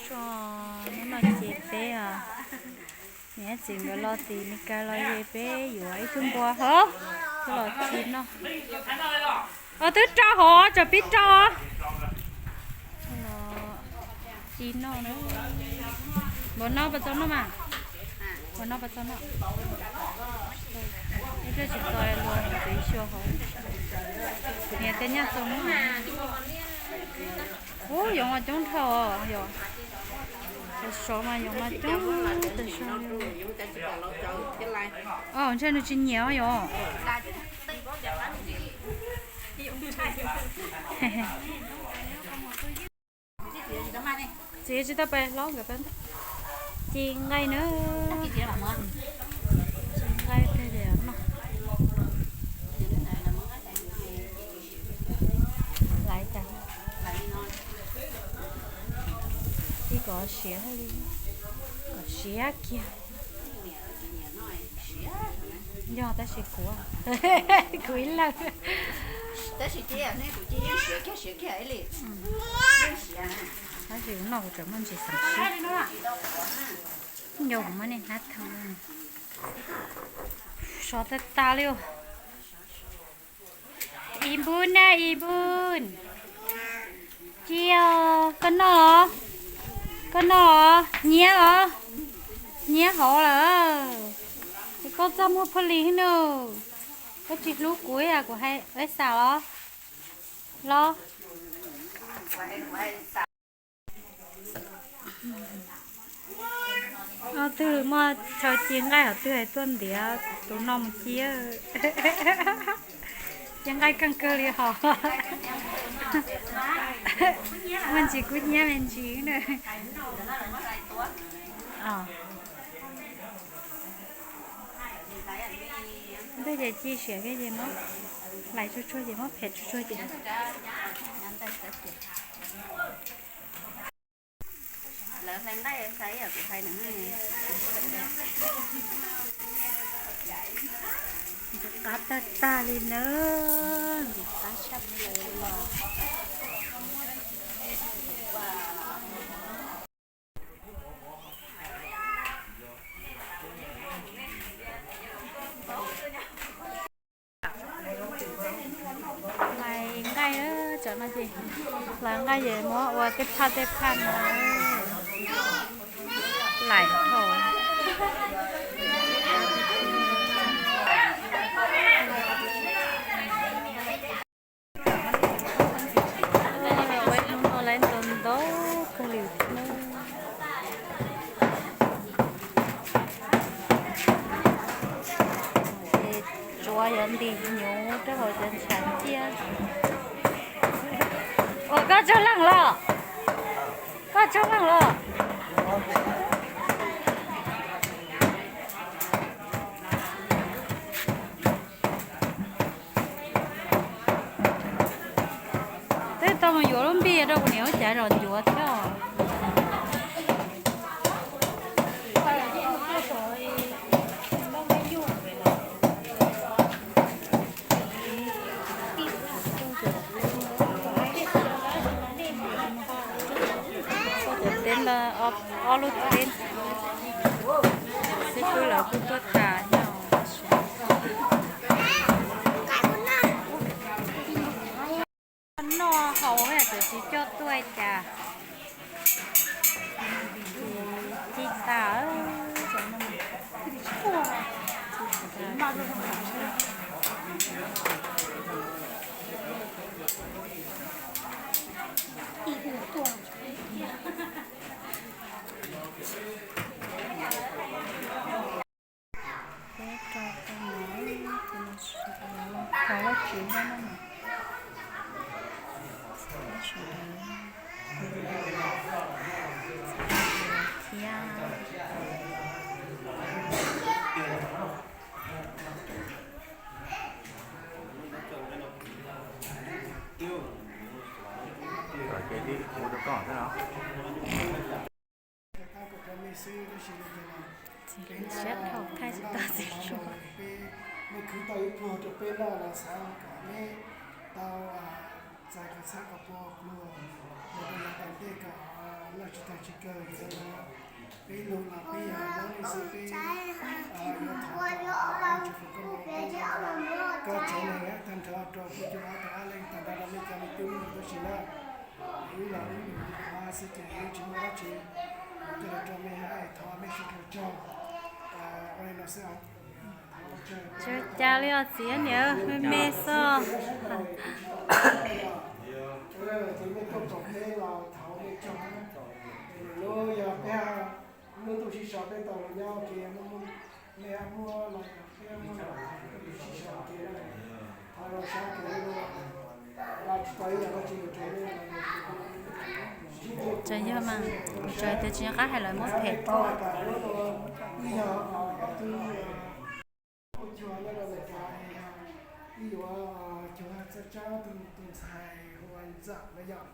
Tso, hnub no ces peb, niam txiv nkawd los tim Meskas los ces peb yuav ib tug npua hov, coj los ci noj. Os, twb rau hov, tsam pib rau. Ci noj na. Npua noj pas txog noj mas. Npua noj pas txog noj. Ib pliag tsis txog luag txiv xyuas hov. Niam tias nyaj txog noj. Ub, yoov mas coob dhau os, yog tas sov mas yoov mas coob tas sov. Os, ntshe nws tsis nyiam os yog. Txiv tsis tau pais hlob nkawd pab ci nqaij na. Ci nqaij peb li no. Laiv cas, ci kom siav li, kom siav kiag. Yog tab sis kuv, kuv ib leeg. Tab sis kuv noj kuv tseem muaj ntsis xeem siab. Yog kuv muab nej hnab thau. Sov tag tag li. Ib npun na, ib npun. Ci os, koj noj os, koj noj os, nyiab os, nyiab hauv lawm. Es koj txaj muag pha li no, koj tsis hlub kuv, kuv hais ib xav los, los. Ob tug muaj chaw ci nqaij, hom twg hais tuaj ntiav tus no mus ci. Ci nqaij keej kawg li hos. Muaj ntsis kub hnyiab me ntsis na. Ntawd ces ci siav thiab ces muab hlais tsuag tsuag ces muab phem tsuag tsuag ces. Ntxim qab tag tag li nawb, ntxim qab tshaj plaws li los. Hlais nqaij, tsam no ces hlais nqaij ces muab ua tej phaj tej phaj no. Laim dhau. Ua ib hnub no lawv ntau ntau kawg li thiab. Ces tsuav yuav ntim hnyuv rau hauv cov ntshav ciaj. Ua koj tsaug leej los? Koj tsaug leej los? Twb tau mus yuav lub npij rau kuv niam ua cas los ncuav thiab os. Cov teb ntawd ob lub teb, xib fwb lawv kuj tuaj tas nyob. Noj haus txawm tsis coj tuaj cas. Ci tas. Peb rau tau mus, ces nws sawv daws los thov Vajtswv nrog no mas. Sawv daws thiab. Txiv siab dhau thaij tsis tau txiv hluas. Neb khwv tau ib pluag rau peb noj los xav kom neb tau txais kom txhab kom puas pluag, los rau yav tom ntej kom noj tsis tag tsis Kawg txog peb lug los peb yog Hmoob nej xwb, peb yuav thov koj ua Vajtswv foom koob hmoov pub koj tsev neeg tag nrho rau kuv cov tau ab leej tag nrho rau nej cov me tub me nyuam tab sis na, wb los wb lug qhov xwb ces wb tsis muaj dab tsi, wb coj los rau mej hab es thov mej sib raug tsaug. Ua li no xwb. Tsis ua cas li os txiv niam, me me xwb. Ces mej tuaj koom peb los thov mej tsaug, lub yog peb lub ntuj sib sau peb tau los nyob ua ke, mej muab los yog peb muab los sib sau ua ke, thov zoo sab kawg, tsis tau ib yam dab tsi rau nej. Tsuas yog mas, tsuas tias tsis nco qab hais lawm muab phem. Wb yog ob tug ua cuag nyob rau Amelikas, wb yuav cuag txawj tsawb tus ntxhais hu ua Ntxawm na yom.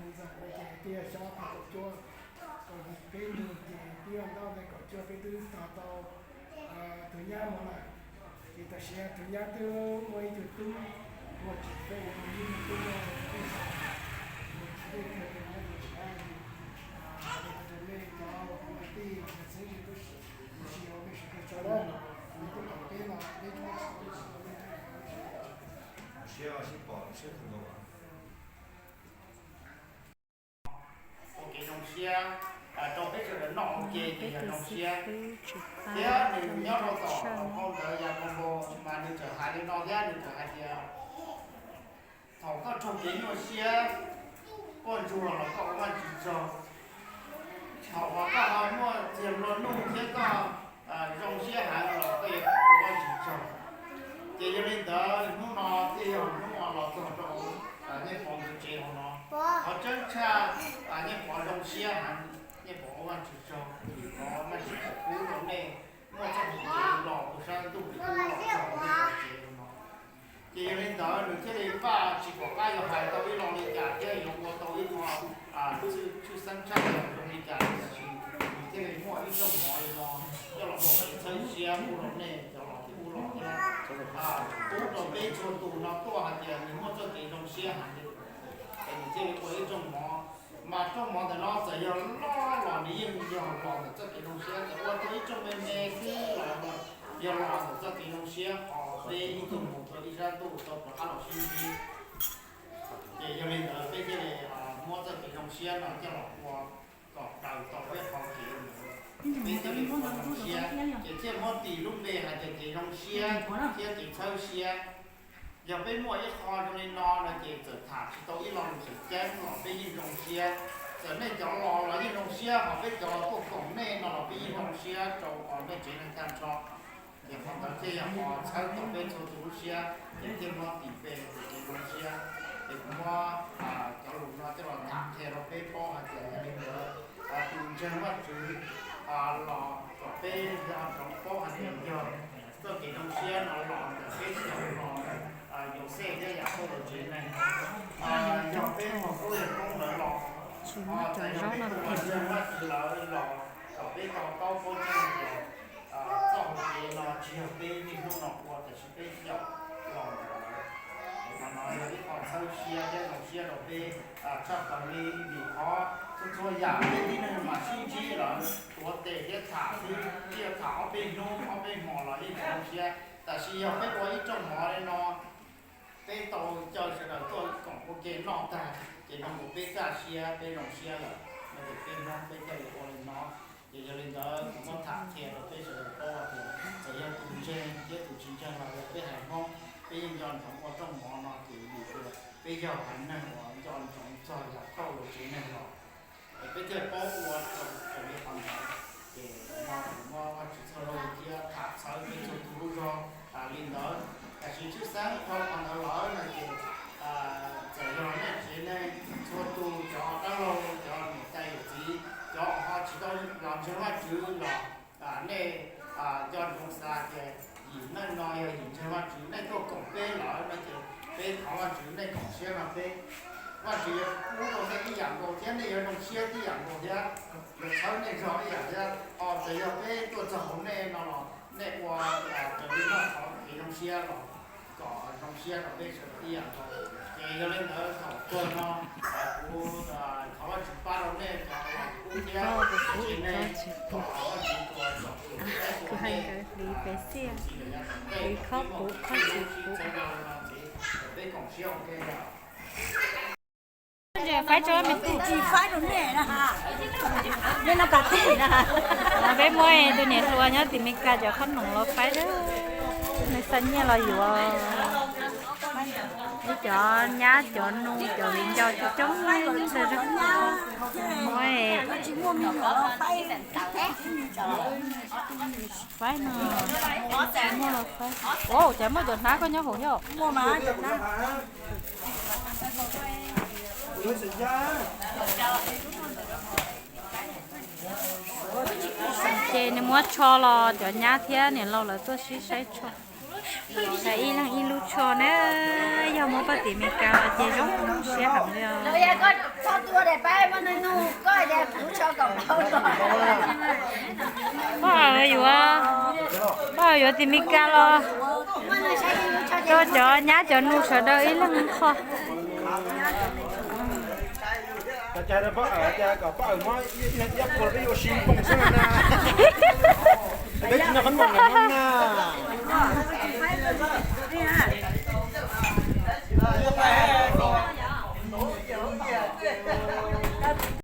Ntxawm no ces twb yog xyoo ob phav kaum cuaj, peb nug ces twb yog ntaub ntawv kaum cuaj peb twb tog tau tus nyab mus lawm. Ces tam sim no tus nyab twb muaj ib tug tub, muaj tsis peb ua ib tug tub, ua tsis peb kawg, tus nyab tus tsis dab li. Rau nej cov kwv tij los yog txheeb ze tub, kuv tsis ua peb sawv daws tsaug na, kuv tuaj koom peb los peb tsis muaj tsis tau ib txhia ua nej siab sib pom siab kawg nkaus. Ua kev zoo siab rau peb sawv daws noj ua ke ces yog zoo siab. Thiab nws nyob rau tom phau ntawv Yakaunpaus mas nws txawm hais li no thiab, nws txawm hais tias thaum koj raug kev nyuaj siab, koj ntsuag los koj ua Vajtswv tsaug. Thaum uas koj ho muaj txiag nplua nuj thiab koj zoo siab heev los koj yuav ua Vajtswv tsaug. Ces yog li ntawd hnub no thiaj yog hnub uas los txog rau Nyiaj Pov nkawd tsev hauv no. Qhov tseeb tshaj, Nyiaj Pov zoo siab heev, Nyiaj Pov ua Vajtswv tsaug vim qhov Vajtswv tseem pub rau nej muaj txoj hau kev los ua sab ntuj pem tub los txog rau nej tsev hauv no. Ces yog li ntawd nws thiaj li npaj tsis pom qab yuav hais tau ib lo li cas thiab yuav ua tau ib qho tshwj xeeb tshaj plaws zoo li cas, tiam sis nws thiaj li muaj ib rooj mov li no coj los ua kev txhawb siab pub rau nej cov los thiab pub rau peb txhua tus no tuaj hais tias nws muaj txoj kev zoo siab heev li. Es nws thiaj li ua ib rooj mov, mas rooj mov ntawm no txawm yog loj los nws yeej yog los ntawm txoj kev zoo siab, txawm ua tau ib rooj me me xwb los yog los ntawm txoj kev zoo siab qhov peb ib tug mus tau ib sab ntuj tau rov qab los sib ntsib. Ces yog li ntawd peb thiaj li muab txoj kev zoo siab no coj los ua kom daws tau peb qhov kev ntawd, peb thiaj li ua zoo siab, ces thiaj muab tis lub npe hais tias kev zoo siab thiab kev txhawb siab. Yog peb muaj ib qho zoo li no no ces txawm tham tsis tau ib lo lus tseem ceeb los peb yeej zoo siab. Txawm nej cov los los yeej zoo siab, ho peb cov los tuaj koom nej no los peb yeej zoo siab rau nej tsev neeg tag nrho. Ces qhov ntawd thiaj yog qhov txhawb tau peb txhua tus lub siab, ces thiaj muab tis npe tias kev zoo siab. Ces kuv muab cov lus no coj los tham qhia rau peb paub hais tias yog li ntawd tus ntseeg Vajtswv los kom peb yog ntsoov paub hais tias yog txoj kev zoo siab no los ntawm peb xyaum los ntawm Yauxej thiab Yakauj lawv tsev neeg. Yog peb muaj koob yawg koob ntawv los, ho txawm yog peb tus uas ntseeg Vajtswv lawm los kom peb to taub paub tseeb tias txoj hau kev no tsis yog peb niaj hnub no ua, tiam sis peb xyaum los ntawm lawv. Qhov no yog ib qho txhawb siab thiab zoo siab rau peb tshaj plaws li, vim qhov txhua txhua yam peb tib neeg mas sib ntsib lawm tuav tes thiab tham xwb, twb yuav tham ob peb hnub ob peb hmo los yeej tsis zoo siab. Tab sis yog peb ua ib rooj mov li no, peb tau caw sawv daws tuaj koom ua ke noj tag, ces no ua peb kaj siab peb zoo siab lawm no ces peb Hmoob peb thiaj li ua li no. Ces yog li ntawd kuv muab tham qhia rau peb sawv daws paub hais tias txawm yog tus ntseeg thiab tus tsis ntseeg los yog peb haiv Hmoob, peb yeej nco ntsoov ua rooj mov no ces vim tias peb yog haiv neeg uas nco ntsoov txog Yakauj lawv tsev neeg los, es peb thiaj paub ua raws li qhov ntawd. Ces no kuv muab Vajtswv txoj lus thiab tham txhawb peb txhua tus lub zog li ntawd. Tab sis tshwj xeeb dhau qhov ntawd lawm no ces txawm yog nej tsev neeg txhua tus, cov dab laug, cov niam tais yawm txiv, cov ho tsis tau los ntseeg Vajtswv los nej nco ntsoov xav tias yim neej no yog yim ntseeg Vajtswv, nej tuaj koom peb lawm no ces peb thov Vajtswv nej koom siab nrog peb. Vajtswv yuav pub rau nej ib yam nkaus thiab nej yuav zoo siab tib yam nkaus thiab, yuav txhawb nej zog ib yam thiab. Ho txawm yog peb tuaj txog hauv nej no los nej ua raws li nej qhov kev zoo siab los kom zoo siab rau peb sawv daws ib yam nkaus. Ces yog li ntawd thaum kawg no kuv thov Vajtswv pab rau nej cov los kuj Kuv hais nkawd hliv pes xiaj, hliv khob puv khob tsis puv. Faib tso me tub. Peb muab tus niam hluas nyob tim Mes Kas cov qhob noom los faib, nws xa nyiaj los yuav. Ib cov nyab cov nus cov viv ncaus coob coob, muab faib no. Ua cas muaj cov hnab koj nyob hauv thiab. Ces nws muab tsho los cov nyab thiab niam laus lawv tuaj sib saib tsho. Lawv ib leeg ib lub tsho na, yog muab poj tim Mes Kas los ces zoo siab heev li os. Poj awg yuav, poj awg yuav tim Mes Kas los rau cov nyab cov nus sawv daws ib leeg qho. Peb tsis noj qhob noom na.